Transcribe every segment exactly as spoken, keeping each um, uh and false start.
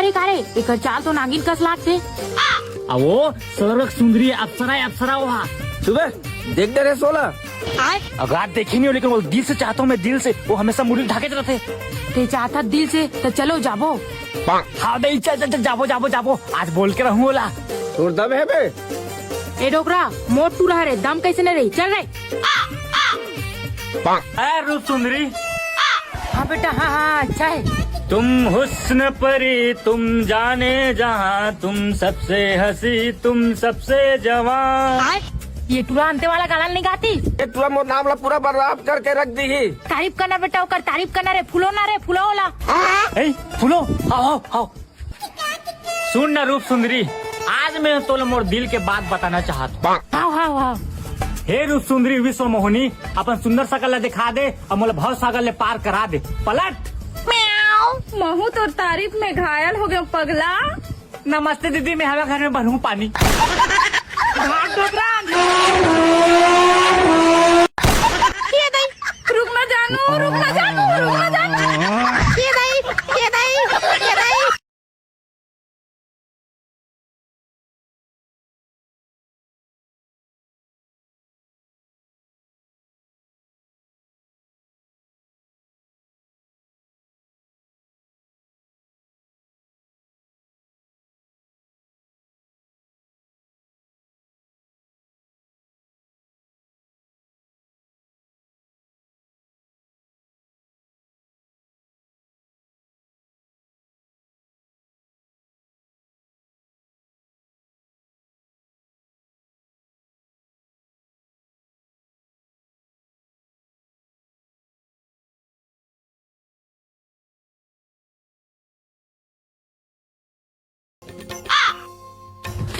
ए, का रे, एकर चाल तो नागिन कस लागथे। आ वो स्वर्ग सुंदरी अप्सरा है, अप्सरा वो हा। सुबह देख दे रे सोला। अगर देखे नहीं हो, लेकिन वो दिल से चाहता हूँ मैं, दिल से। वो हमेशा मुड़ी ढाके रहते। ते चाहता दिल से, तो चलो जाबो। हाँ दे, चल, चल, चल, जाबो, जाबो, जाबो। आज बोल के रहूँ ओला। तोर दम है बे? ए डोकरा, मोट टूरा रे, दम कैसे नहीं रही? चल रे। ए रूप सुंदरी। हाँ बेटा, हाँ, हाँ, अच्छा है। तुम हुस्न परी, तुम जाने जहां, तुम सबसे हंसी, तुम सबसे जवां। ये टूरा अंते वाला गाना नहीं गाती? ये टूरा मोर नाम ला पूरा बर्बाद करके रख दी ही। तारीफ करना बेटा, ओकर तारीफ करना रे, फूलो ना रे, फूलो ओला। ए, फूलो, आओ, आओ, आओ। सुन ना रूप सुंदरी, आज मैं तोला मोर दिल के बात बताना चाहत हूँ। हाव, हाव, हाव। हे रूप सुंदरी विश्व मोहनी, अपन सुंदर शकल ला दिखा दे अउ मोला भव सागर ले पार करा दे। पलट। महू तोर तारीफ में घायल हो गयो पगला। नमस्ते दीदी, मैं हवा घर में भरूं पानी। भाग डोकरा। ये दई, रुक ना जानू, रुक ना जानू, रुक ना जानू। ये दई, ये दई, ये दई।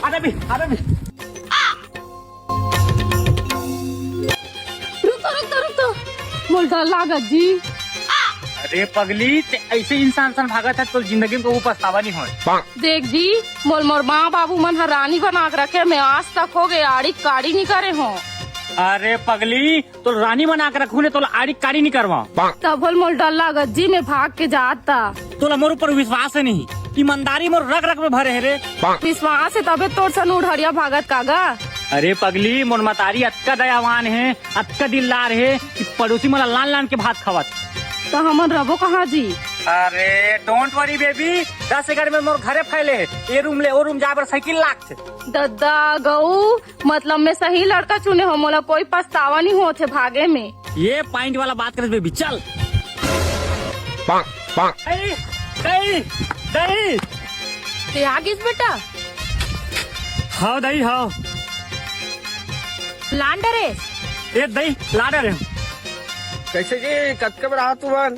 अरे भी, अरे भी। रुक तो, रुक तो, रुक तो। मोल डर लागत जी। अरे पगली, ते ऐसे इंसान सन भागत है, तो जिंदगी में कबू पछतावा नहीं होय। देख जी, मोल मोर माँ बाबू मन ह रानी बना के रखे, मैं आज तक हो गए आड़ी काड़ी नहीं करे हो। अरे पगली, तो रानी बना के रखू ने, तोला आड़ी काड़ी नहीं करवा। तब होल मोल डर लागत जी, मैं भाग के जात ता। तोला मोर ऊपर विश्वास है नहीं, ईमानदारी मोर रग रग में भरे है रे। विश्वास है तबे तोर सन उढ़रिया भागत कागा। अरे पगली, मोर मतारी अतका दयावान है, अतका दिलदार है कि पड़ोसी मन ला लान लान के भात खवात। तो हमन रबो कहाँ जी? अरे don't worry baby, दस एकड़ में मोर घरे फैले है, ये रूम ले वो रूम जाए बर साइकिल लागथे। दद्दा गऊ, मतलब मैं सही लड़का चुने हो, मोला कोई पछतावा नहीं होत हे भागे में। ये पॉइंट वाला बात करत बेबी, चल। पाक, पाक। दही, दही, दही। ते आ गिस बेटा? हाव दही, हाव। लान डरे? ए दही, ला डरे। कैसे जी, कतके बड़ा हाथ तुमन?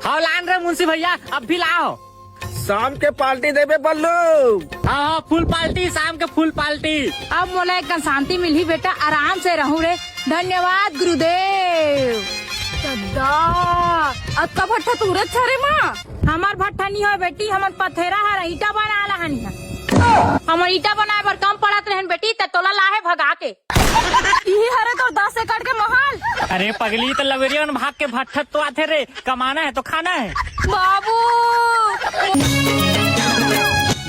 हाव लान रे मुंशी भैया, अब भी लाओ। शाम के पार्टी देबे बल्लू। हाँ, हाँ, फुल पार्टी, शाम के फुल पार्टी। अब मोला एक कन शांति मिलही बेटा, आराम से रहूं रे। धन्यवाद गुरुदेव। दद्दा, अतका भट्ठा तुरत छरे माँ? हमार भट्ठा नहीं हो बेटी, हमन पथेरा हर ईटा बना ला हन। हमर ईटा बनाए बर कम पड़त रहन बेटी, त तोला लाहे भगा के। इही हरे तोर दस एकड़ के महल। अरे पगली, त लवेरिया मन भाग के भट्ठा तो आथे रे, कमाना है तो खाना है। बाबू।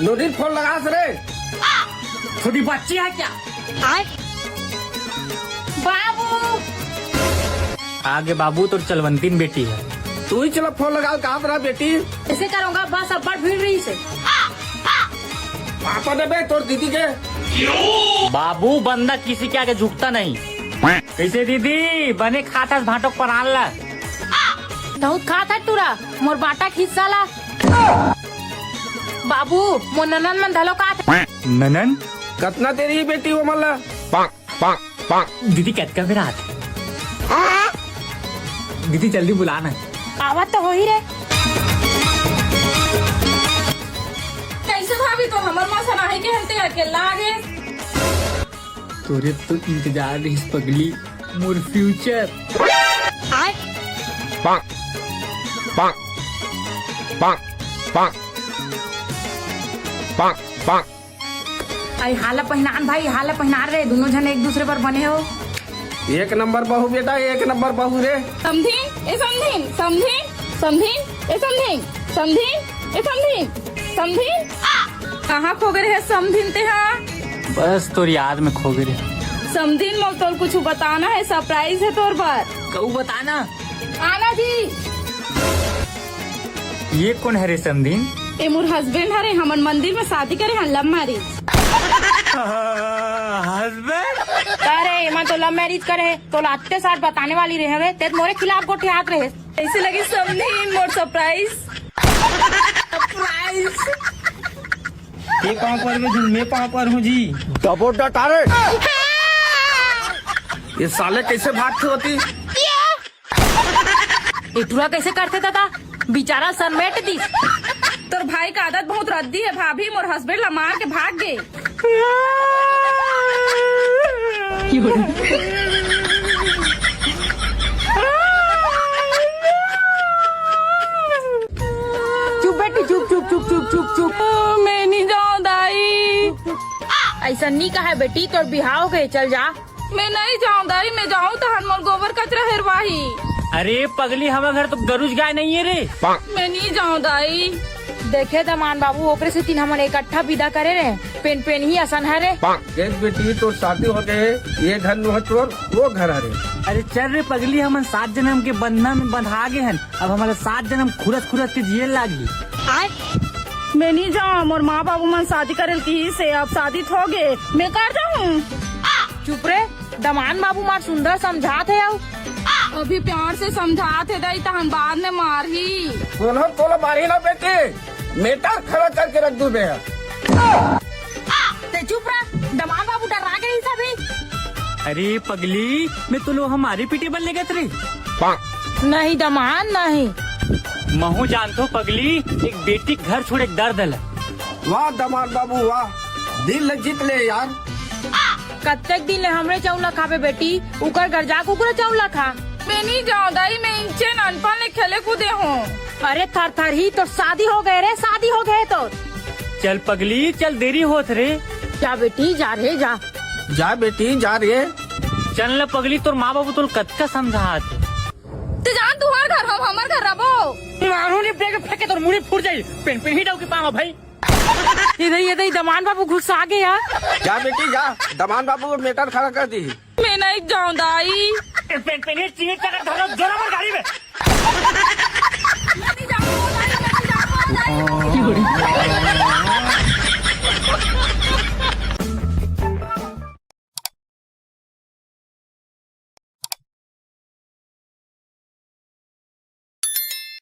नोनी फोन लगास रे। छोटी बच्ची है क्या? आए। बाबू। आगे बाबू, तोर चलवंतीन बेटी है। तू ही चला फोन लगा, कहाँ पर बेटी? ऐसे करूंगा, बस अब्बड़ भीड़ रही से। पापा ने बे तोर दीदी के। बाबू, बंदा किसी के आगे झुकता नहीं। कैसे दीदी, बने खाथस भांटो के परान ला? बहुत खात है टूरा, मोर बाटा के हिस्सा ला। बाबू, मोर ननन मन धलो खात है। ननन? कतना देरी बेटी वो मन ला? पाक, पाक, पाक। दीदी, कतका बेरा आथे? दीदी, जल्दी बुला ना। आवत तो होही रे। कैसे भाभी, तो हमर माँ सनाही के हलते अकेला आ गए। तोरे तो इंतजार रहिस पगली, मोर फ्यूचर। पाक, पाक, पाक, पाक, पाक, पाक। आई हाला पहिनान भाई, हाला पहिनान रे, दोनों जन एक दूसरे पर बने हो। एक नंबर बहू बेटा, एक नंबर बहू रे। समधिन, ए समधिन, समधिन, समधिन, ए समधिन, समधिन, ए समधिन। समधिन, कहाँ खो गे रहे समधिन तेहा? बस तोर याद में खो गे रहे। समधिन, मोर तोर कुछ बताना हे, सरप्राइज हे तोर बर। कहू बताना। आना जी। ये कोन हरे समधिन? ए मोर हस्बैंड हरे, हमन मंदिर में शादी करे हन, लव मैरिज। हस्बैंड? अरे, एमा तो लव मैरिज करे हे, तो लाते साथ बताने वाली रहे हवे, ते मोरे खिलाफ गोठियात रहे। कैसे लगी समधिन मोर सरप्राइज? सरप्राइज। ये पाँव पर में झूम, मैं पाँव पर हूँ जी। डबोटा टारे। ये साले कैसे भागते होती? ए टुरा कैसे करथे दादा? बिचारा सर मेट दिस। तोर भाई का आदत बहुत रद्दी हे भाभी, मोर हस्बैंड ला मार के भाग गे। चुप बेटी, चुप, चुप, चुप, चुप, चुप, चुप। मैं नहीं जाऊँ दाई। ऐसा नहीं कहा बेटी, तोर बिहाव हो गए, चल जा। मैं नहीं जाऊँ दाई, मैं जाऊँ तहन मोर गोबर कचरा हेरवाही। अरे पगली, हमर घर तो गरुज गाय नहीं है रे। मैं नहीं जाऊँ दाई। देखे दमान बाबू, ओकरे सेती हमन इकट्ठा विदा करे रहे, पेन पेन ही असन हरे। देख बेटी, तोर शादी हो गए, ये घर नो तोर, वो घर हरे। अरे चल रे पगली, हमन सात जन्म के बंधना में बंधा गे हन, अब हमला सात जन्म खुरस खुरस के जिए लागही। मैं नहीं जाऊँ, मोर माँ बाबू मन शादी करे ल किहिस हे, अब शादी तो हो गे, मैं कर जाऊँ। चुप रे, दमान बाबू मार सुंदर समझात हे अउ। अभी प्यार से समझात हे दाई, तहन बाद में मारही। कोनो तोला मारही ना बेटी, मैटर खड़ा करके रख दूँ बे। ते चुप रह, दमान बाबू डरा गे रहिस अभी। अरे पगली, मैं तो लो हमारे पीटे बल लेगत रे। नहीं दमान, नहीं। महू जानथो पगली, एक बेटी घर छोड़े के दर्द ल। वाह दमान बाबू वाह, दिल ल जीत ले यार। कत्तेक दिन ले हमरे चाउर ला खाबे बेटी, उकर घर जाके उकरे चाउर ला खा। मैं नहीं जाऊँ दाई, मैं इंचे नानपन ले खेले कूदे हूँ। अरे थर थर ही, तोर शादी हो गए रे, शादी हो गए तोर। चल पगली चल, देरी होत रे। जा बेटी जा रे जा। जा बेटी जा रे। चल न पगली, तोर माँ बाबू तोल कतका समझात। ते जान तुहर घर हो, हमर घर रबो। मारू नी बेग फेंके तोर मुड़ी फूट जाई। पेन पेन ही डाउ के पावा भाई। ये दे, ये दे, दमान बाबू गुस्सा आ गया। जा बेटी जा, दमान बाबू मैटर खड़ा कर दी। मैं नहीं जाऊँ दाई। पेन पेन ही चीज चकर धरो जोरा मार गाड़ी में।